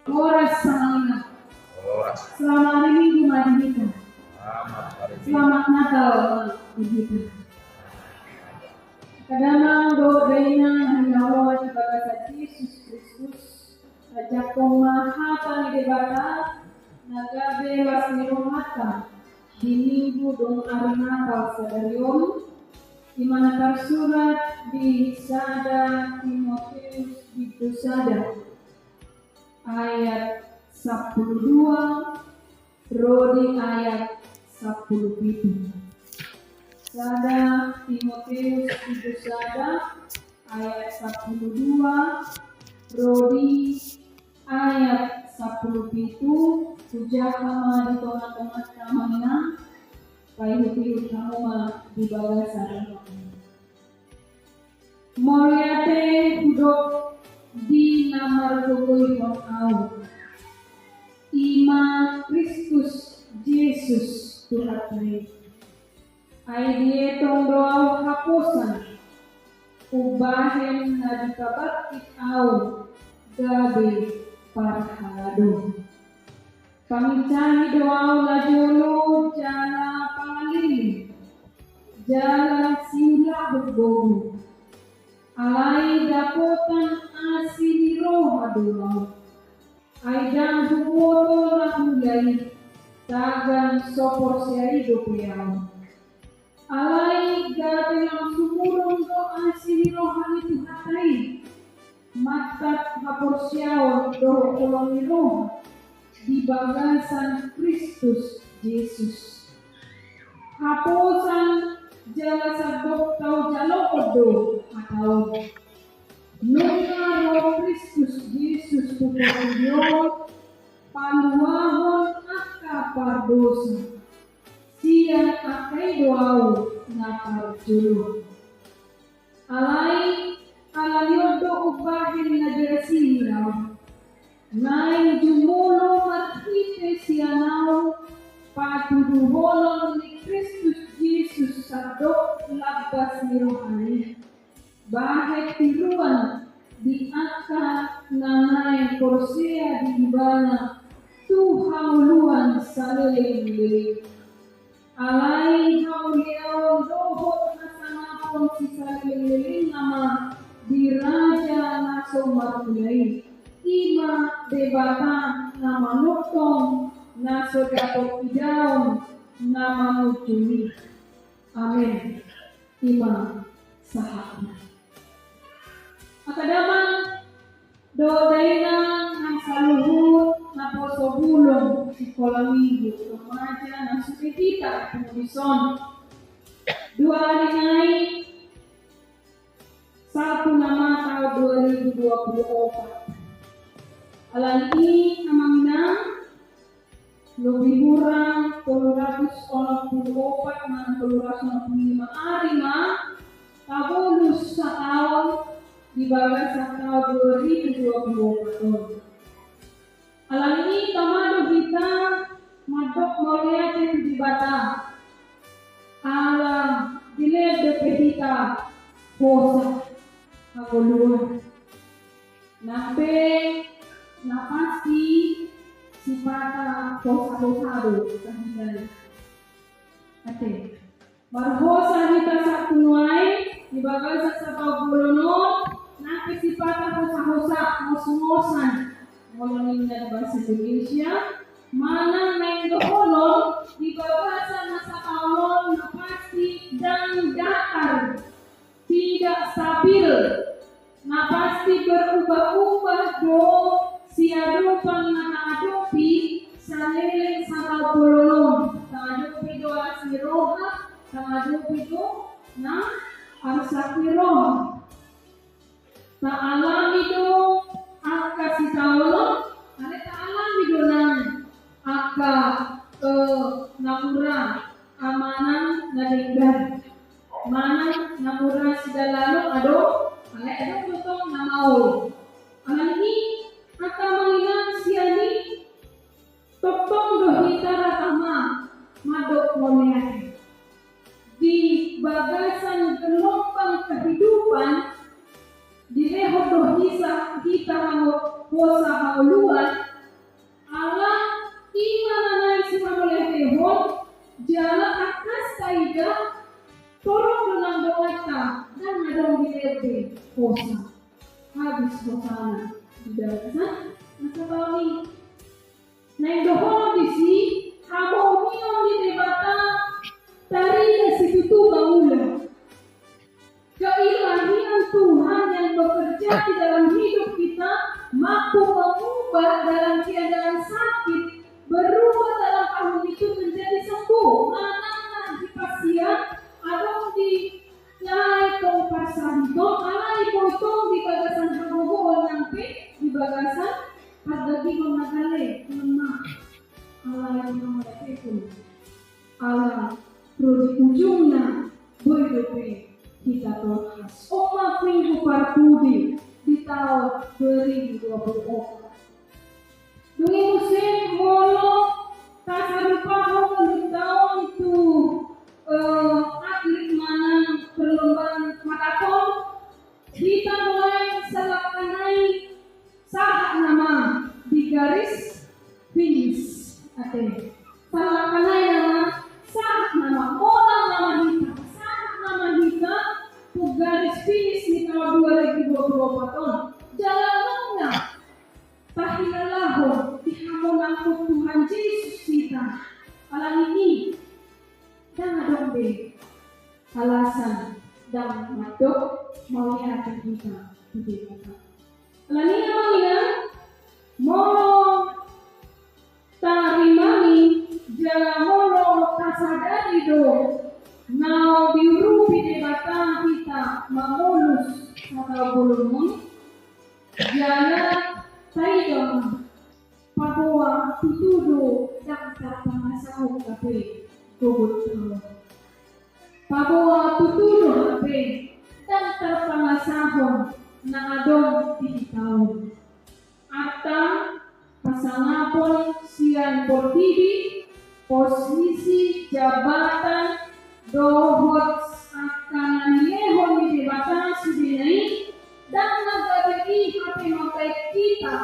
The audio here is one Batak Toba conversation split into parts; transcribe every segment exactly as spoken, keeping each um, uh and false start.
Horas, amang inang. Horas. Selamat hari Minggu ma di hita. Selamat hari Minggu. Selamat Natal ma di hita. Angka damang dohot dainang na hinaholongan di bagasan Jesus Kristus, tajakkon ma hata ni Debata na gabe las ni rohanta di Minggu dung ari Natal sadari on, i ma na tarsurat di sada Timoteus bindu sada ayat sampulu dua ro di ayat sampulu pitu. Sada Timoteus bindu sada ayat sampulu dua ro di ayat sampulu pitu. Hujaha ma di tonga-tonganta, amang inang, paihut-ihut hamu ma di bagasan. Mauliate hudok di na margogoihon ahu, i ma Kristus Jesus Tuhanta i. Ai dietong do ahu haposan, umbahen na dipabangkit ahu gabe parhalado. Pangincahi do ahu na jolo jala pangalele, jala siulahon gogo. Alai dapotan asi ni roha do ahu. Ai ndang huboto na hula i, tagan so porsea i dope ahu. Alai gabe lam sumurung do asi ni roha ni Tuhanta i, mantap haporseaon dohot holong ni roha di bagasan Kristus Jesus. Haposan jala sandok tau jaloon do hata on. Nunga ro Kristus Jesus tu portibi on, paluahon angka pardosa. Sian angka i do ahu na parjolo. Alai ala ni on do umbahen na diasing ahu. Naeng jumolo marhite sian ahu patuduhonon ni Kristus Jesus sandok lambas ni rohana i. Bahen tiruan di angka na naeng porsea di Ibana tu hangoluan saleleng-leleng. Alai hamuliaon dohot hasangapon sisaleleng-lelengna ma di Raja na so marmula i, i ma Debata na manongtong, na so dapot idaon, na mangunjungi. Amen. I ma sahatna. Angka damang dohot dainang na saluhut naposo bulung sikola minggu remaja na sude hita pungu dison. Dua ari nai Sabtu na ma taon dua ribu dua puluh opat. Alani i amang inang, lobi hurang tolu ratus onom puluh opat manang tolu ratus onom puluh lima ari ma tabolus sataon di bagasan taon dua ribu dua puluh opat on. Alani i tama do hita mandok mauliate tu Debata ala dilehon dope hita hosa hangoluan. Nang pe na pasti sipata hosa-hosa do tahina i. Ate, marhosa hita sahat tu nuaeng di bagasan sataon bolon on, nang pe sipata hosa-hosa, ngos-ngosan. Molo ninna di bahasa Indonesia, manang naeng dohonon di bagasan na sataon on na pasti ndang datar. Tidak stabil. Na pasti berubah-ubah do siadopan na taadopi saleleng sataon bolon on. Taadopi do las ni roha, taadopi do na arsak ni roha. Taalami do angka sitaonon, alai taalami do nang angka, eh, na mura, manang na denggan, manang na mura sidalanon adong, alai adong do tong na maol. Alani i angka amang inang sian i tongtong do hita ra tama mandok mauliate. Di bagasan gelombang kehidupan, dilehon do hisa hita hango-, hosa hangoluan, Jala angka na taida, torop do nang donganta, ndang adong dilehon be hosa. Habis hosana di bagasan na sabahen i. Naeng dohonon disi, hamuliaon ni Debata tarida situtu mangula. Keilahian Tuhan yang bekerja di dalam hidup kita mampu mengubah dalam keadaan sakit, berubah dalam tahun itu menjadi sembuh. Manang na di pasian, adong di lae tong parsahiton, alai boi tong di bagasan hagogoon nang pe, di bagasan pardagingon na gale, lemah. Alai di hamu na pe pun. Ala ro di ujungna, boi dope hita tolhas. On ma Minggu Parpudi di taon dua ribu dua puluh opat. Dung i muse molo tasarupahon taon tu, eh, atlet manang perlombaan maraton, hita mulai salangkana i sahat nama di garis finish. Ate. Salangkana i nama, sahat nama, monang nama hita, sahat nama hita tu garis finish ni taon dua ribu dua puluh opat on. Jala nunga tahilalahon di hamonanghon Tuhan Jesus hita. Alani i, ndang adong be alasan ndang mandok mauliate hita tu Debata. Alani i, amang inang, molo tarimangi jala molo tasadari do naung diurupi Debata hita mamolus sataon bolon on, jala taida ma, paboa tutu do ndang tarpangasahon hape gogonta on. Paboa tutu do hape ndang tarpangasahon na adong di hita on. Arta, pasangapon sian portibi, posisi, jabatan, dohot angka na nilehon ni Debata sudena i, ndang na gabe i hape mambahen hita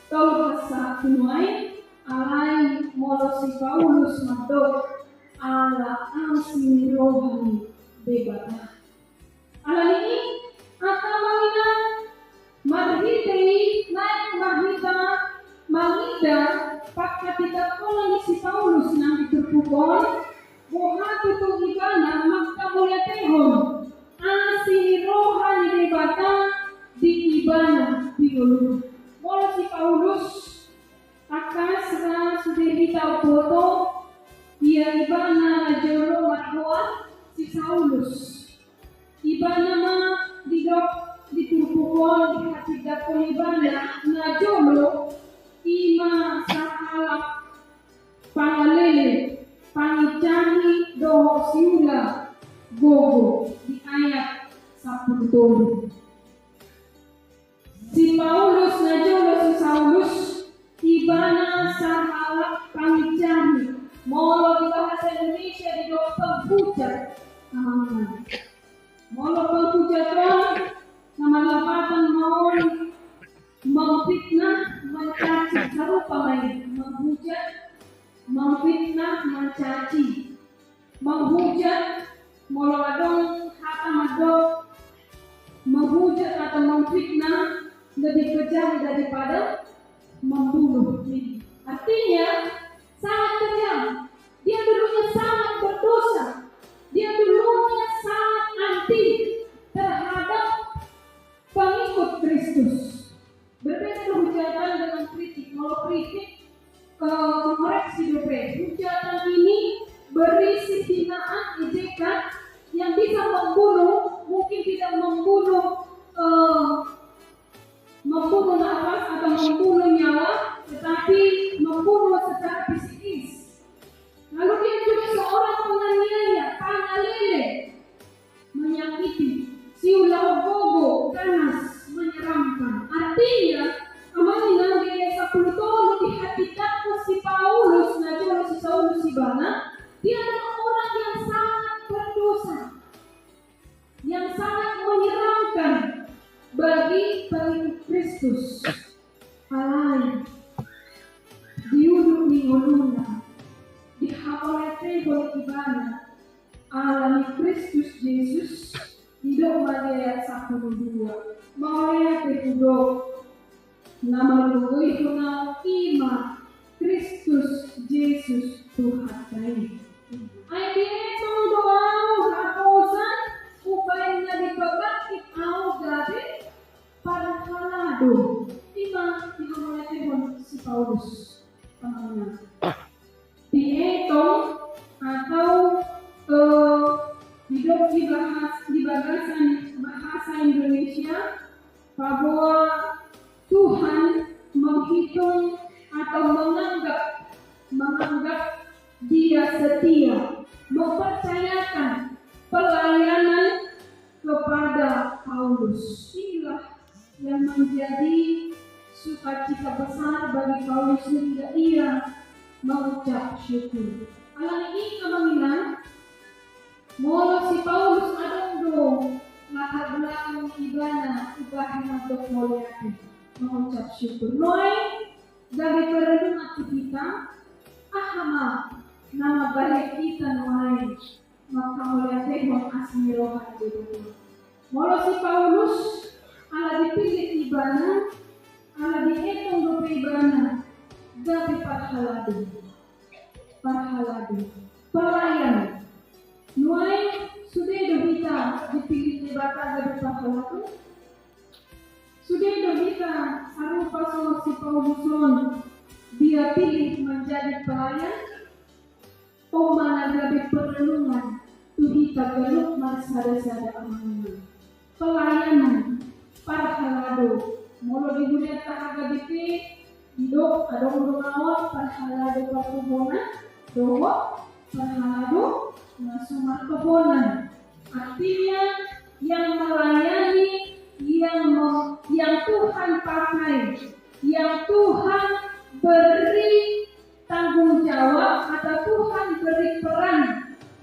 tolhas sahat tu nuaeng. Alai molo si Paulus mandok, ala asi ni roha ni Debata. Alani i, angka amang inang, marhite i naeng ma hita mangida panghatindanghonon ni si Paulus nang di turpuk on, boha tutu ibana manghamauliatehon asi ni roha ni Debata di ibana di ngoluna. Molo si Paulus, tangkas ra sude hita umboto, ia ibana najolo marhoan si Saulus. Ibana ma didok di turpuk on, dihatindangkon ibana najolo, i ma sahalak pangalele, pangincahi dohot siula gogo, di ayat sampulu tolu. Si Paulus najolo si Saulus, ibana sahalak pangincahi. Molo di bahasa Indonesia didok penghujat. Molo penghujat on, na marlapatan ma on memfitnah, mencaci, sarupa ma i, menghujat, memfitnah, mencaci. Menghujat, molo adong hata mandok menghujat atau memfitnah lebih kejam daripada membunuh. Artinya, sangat kejam. Dia dulunya sangat berdosa. Dia dulunya sangat anti terhadap pengikut Kristus. Berbeda do hujatan dengan kritik. Molo kritik, eh, mengoreksi dope. Hujatan ini berisi hinaan, ejekan yang bisa membunuh, mungkin tidak membunuh, eh, membunuh nafas atau membunuh nyawa, tetapi membunuh secara psikis. Lalu dia juga seorang penganiaya, pangalele, menyakiti, siulahon gogo, ganas, menyeramkan. Artinya, amang inang, di ayat sampulu tolu dihatindangkon si Paulus, najolo si Saulus ibana, dia adalah orang yang sangat berdosa, yang sangat menyeramkan bagi pengikut Kristus. Alai di ulu ni ngoluna, di hamu na pe Ibana, ala ni Kristus Jesus, didok ma di ayat sampulu dua. Mauliate hudok, na margogoihon ahu i ma Kristus Jesus Tuhanta i. Ai dietong do ahu haposan, umbahen na dipabangkit ahu gabe parhalado. I ma dihamauliatehon si Paulus. Dietong atau, eh, didok di bahas-, di bagasan bahasa Indonesia, bahwa Tuhan menghitung atau menganggap, menganggap dia setia, mempercayakan pelayanan kepada Paulus. Inilah yang menjadi sukacita besar bagi Paulus sehingga ia mengucap syukur. Alani i, amang inang, molo si Paulus adong do latar belakang ni ibana umbahen mandok mauliate, mengucap syukur. Nuaeng gabe perenungan tu hita, aha ma na mambahen hita nuaeng manghamauliatehon asi ni roha ni Debata. Molo si Paulus, ala dipillit ibana, ala dietong dope ibana gabe parhalado. Parhalado. Pelayan. Nuaeng sude do hita dipillit Debata gabe parhalado? Sude do hita sarupa songon si Paulus on, dia pilih menjadi pelayan? On ma na gabe perenungan tu hita ganup marsada-sada, amang inang. Pelayanan, parhalado. Molo di hurianta H K B P, didok adong do ma on parhalado partuhonan dohot parhalado na so martuhonan. Artinya, yang melayani, yang mem-, yang Tuhan pakai, yang Tuhan beri tanggung jawab atau Tuhan beri peran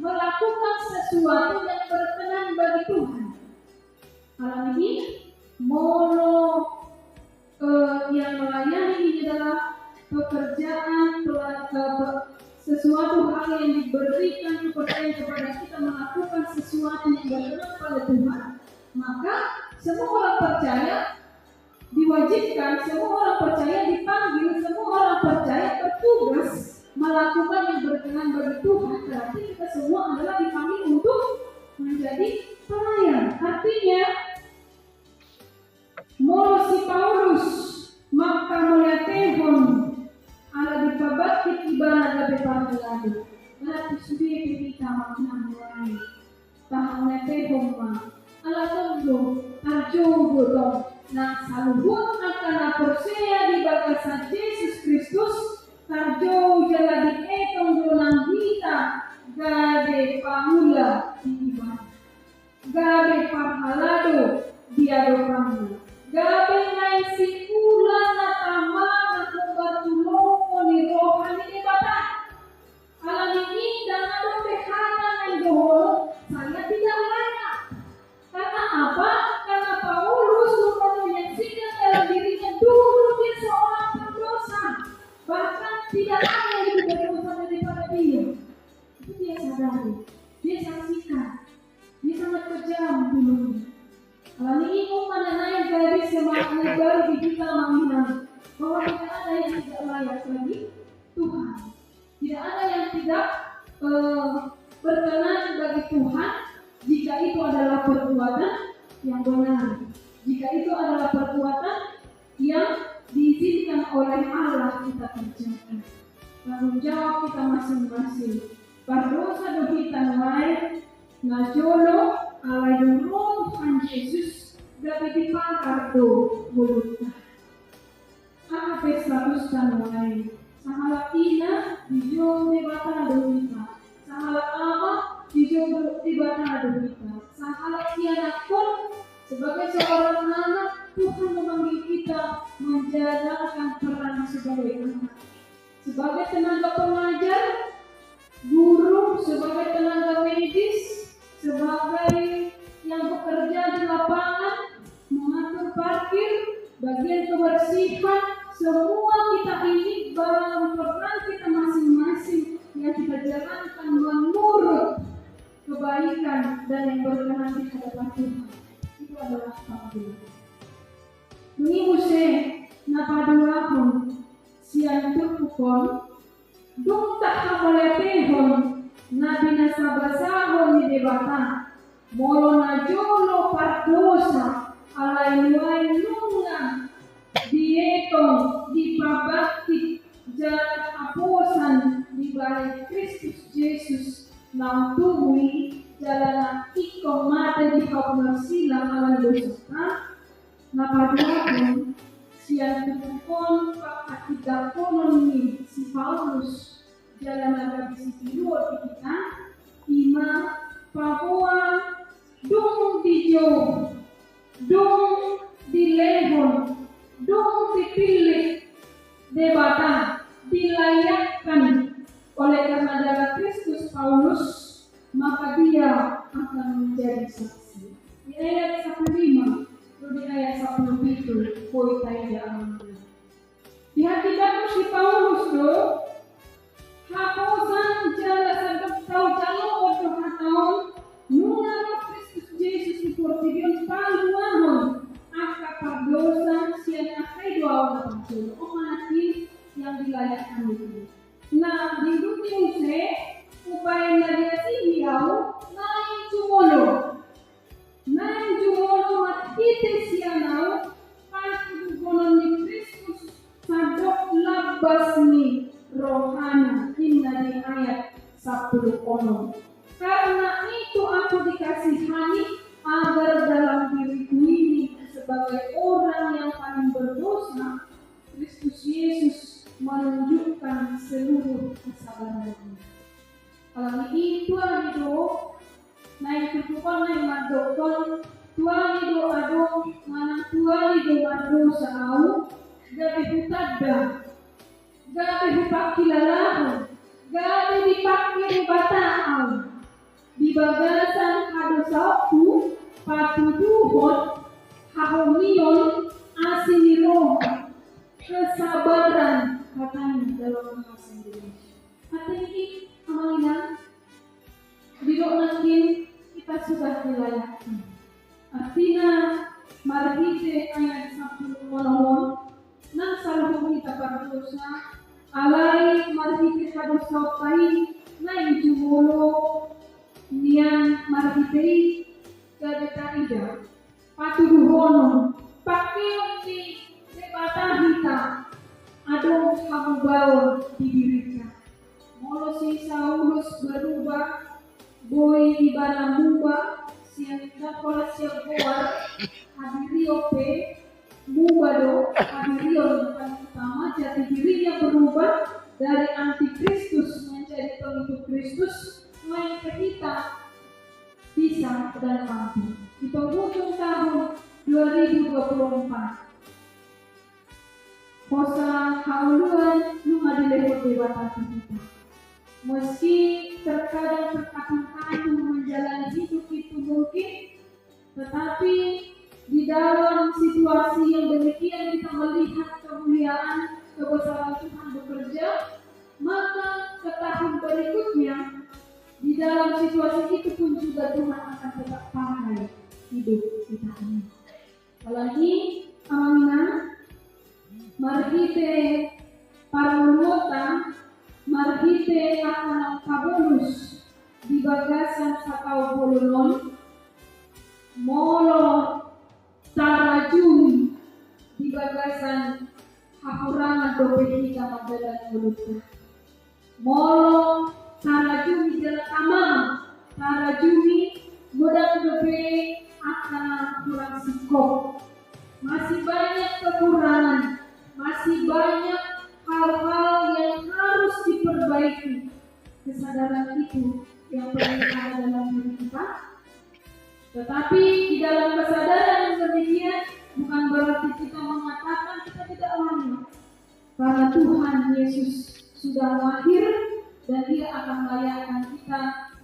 melakukan sesuatu yang berkenan bagi Tuhan. Alani i, molo, eh, yang melayani ini adalah pekerjaan, pela-, eh, pe-, sesuatu hal yang diberikan kepercayaan kepada kita melakukan sesuatu yang berkenan pada Tuhan, maka semua orang percaya diwajibkan, semua orang percaya dipanggil, semua orang percaya bertugas melakukan yang berkenan bagi Tuhan. Berarti kita semua adalah dipanggil untuk menjadi pelayan. Artinya, molo si Paulus manghamauliatehon ala dipabangkit ibana gabe parhalado, berarti sude pe hita manghamauliatehon. Tahamauliatehon ma, ala tong do tarjou do tong nang saluhut angka na porsea di bagasan Jesus Kristus, tarjou jala dietong do nang hita gabe pangula di ibana, gabe parhalado di adopanna, gabe naeng siula na tama na hombar tu lomo ni roha ni Debata. Alani i, ndang adong be hata naeng dohonon, saya tidak layak. Karena apa? Karena Paulus rupanya menyaksikan dalam dirinya, dulu dia seorang pendosa, bahkan tidak ada yang lebih berdosa daripada dia. Itu dia sadari, dia saksikan. Dia sangat kejam dulunya. Alani i, on ma na naeng jadi semangat na baru di hita, amang inang, bahwa tidak ada yang tidak layak bagi Tuhan. Tidak ada yang tidak, eh, berkenan bagi Tuhan jika itu adalah perbuatan yang benar, jika itu adalah perbuatan yang diizinkan oleh Allah kita kerjakan. Tanggung jawab kita masing-masing. Pardosa do hita nuaeng, na jolo, alai dung ro Tuhan Jesus, gabe dipagar do ngolunta. Aha pe statusta nuaeng? Sahalak ina dijou Debata do hita. Sahalak ama dijou Debata do hita. Sahalak ianakhon, sebagai seorang anak, Tuhan memanggil kita menjalankan peran sebagai anak. Sebagai tenaga pengajar, guru, sebagai tenaga medis, sebagai yang bekerja di lapangan, mengatur parkir, bagian kebersihan, semua kita ini dalam peran kita masing-masing yang kita jalankan menurut kebaikan dan yang berkenan di hadapan Tuhan. Itu adalah panggilan. Dung i muse na paduahon sian turpuk on, dung tahamauliatehon na binasabasahon ni Debata molo na jolo pardosa, alai nuaeng nunga dietong, dipabangkit jala haposan dibahen Kristus Jesus naung tubu i, jala na ingkon mate di hau marsilang ala ni dosanta. Na paduahon sian turpuk on panghatindanghon ni si Paulus jala na gabe sitiruon di hita, ima paboa dung dijou, dung dilehon, dung dipillit Debata, dilayakkan oleh karena darah Kristus Paulus, maka dia akan menjadi saksi. Di ayat sapuluh lima, lalu di ayat sapuluh pitu, boi taida amang inang. Dihatindanghon si Paulus do, haposan jala sandok tau jalo do hata on, nunga ro Kristus Jesus di portibi on paluahon angka pardosa sian angka i do au na parjolo. On ma nangkin yang dilayakkan itu. Na diuduti muse, umbahen na diasihi au, naeng jumolo. Naeng jumolo marhite sian au, patuduhonon ni Kristus sandok lambas ni rohana, ninna di ayat sapuluh onom. Karena itu aku dikasihani, agar dalam diriku ini sebagai orang yang paling berdosa, Kristus Yesus menunjukkan seluruh kesabarannya. Alani i tuani do, naeng turpuk on naeng mandokkon, tuani do adong manang tuani do mardosa au, gabe hutanda, gabe hupangkilalahon, gabe dipangke Debata au. Di bagasan hadosaonku patuduhon hahomion asi ni roha, kesabaran katanya dalam bahasa Indonesia. Artina i amang inang, didok nangkin kita sudah dilayakkan. Artina marhite ayat sapuluh onom on, nang saluhut hita pardosa, alai marhite hadosaonta i naeng jumolo nian marhite i gabe taida, patuduhonon, pangkeon ni Debata hita, adong hamubaon di dirita. Molo si Saulus berubah, boi ibana muba, sian, ndang pola sian goar, habirion pe muba do, habirion yang paling utama, jati dirinya berubah dari antikristus menjadi pengikut Kristus, nuaeng pe hita bisa dan mampu. Di penghujung tahun dua ribu dua puluh empat, hosa hauluan nunga dilehon Debata tu hita. Meski terkadang terkatung-katung menjalani hidup itu mungkin, tetapi di dalam situasi yang demikian kita melihat kemuliaan, kebesaran Tuhan bekerja, maka ke tahun berikutnya, di dalam situasi itu pun juga Tuhan akan tetap pakai hidup kita ini. Apalagi amang inang, marhite parngoluonta, marhite angka na tabolus di bagasan sataon bolon on, molo tarajumi di bagasan hahurangan dope hita manggalangi ngolunta. Molo tarajumi jala tama, tarajumi godang dope angka na hurang singkop. Masih banyak kekurangan, masih banyak hal-hal yang harus diperbaiki. Kesadaran itu yang perlu ada dalam diri kita. Tetapi di dalam kesadaran yang demikian bukan berarti kita mengatakan kita tidak layak. Karena Tuhan Yesus sudah lahir dan Dia akan melayakkan kita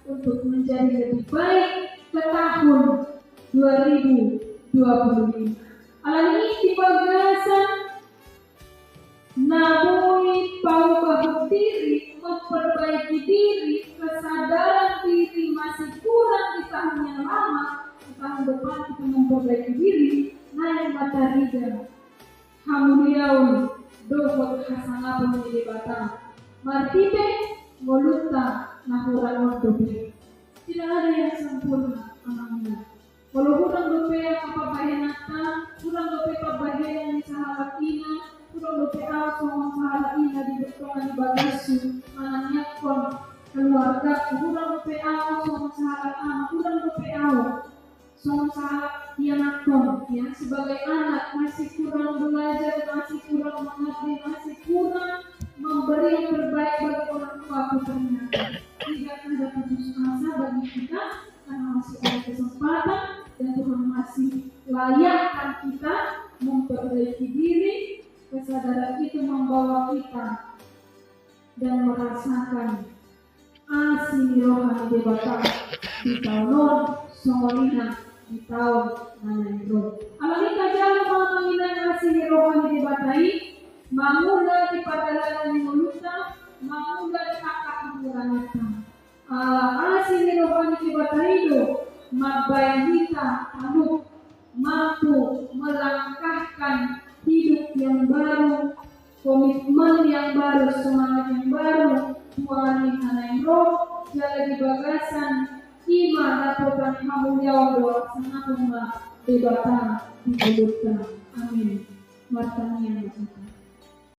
untuk menjadi lebih baik ke tahun dua ribu dua puluh lima. Alani i di bagasan na boi paubahon diri, memperbaiki diri, kesadaran diri Masih kurang di tahun yang lama, di tahun depan kita memperbaiki diri, naeng ma tarida hamuliaon dohot hasangapon ni Debata. Marhite ngolunta na hurang on dope. Tidak ada yang sempurna, amang inang. Molo hurang dope angka pambahenanta, hurang dope pambahenan ni sahalak ina, hurang dope ahu songon sahalak ina di tonga ni bagashu, manangiangkon keluargaku, hurang dope ahu songon sahalak ama, hurang dope ahu songon sahalak ianakhon, ya, sebagai anak masih kurang belajar, masih kurang mengabdi, masih kurang memberi yang terbaik bagi orang tuaku. Ternyata tidak ada putus asa bagi kita, karena masih ada kesempatan dan Tuhan masih layakkan kita memperbaiki diri. Kesadaran itu membawa kita dan merasakan asi ni roha ni Debata di taon on, songon i nang di taon na naeng ro. Alani i tajalo ma, amang inang, asi ni roha ni Debata i, mangula di pardalanan ni ngolunta, mangula di angka hahuranganta. Ala asi ni roha ni Debata i do mambahen hita talup, mampu melangkahkan hidup yang baru, komitmen yang baru, semangat yang baru tu ari na naeng ro, jala di bagasan i ma dapotan hamuliaon dohot hasangapon ma Debata di ngolunta. Amin. Martangiang ma hita.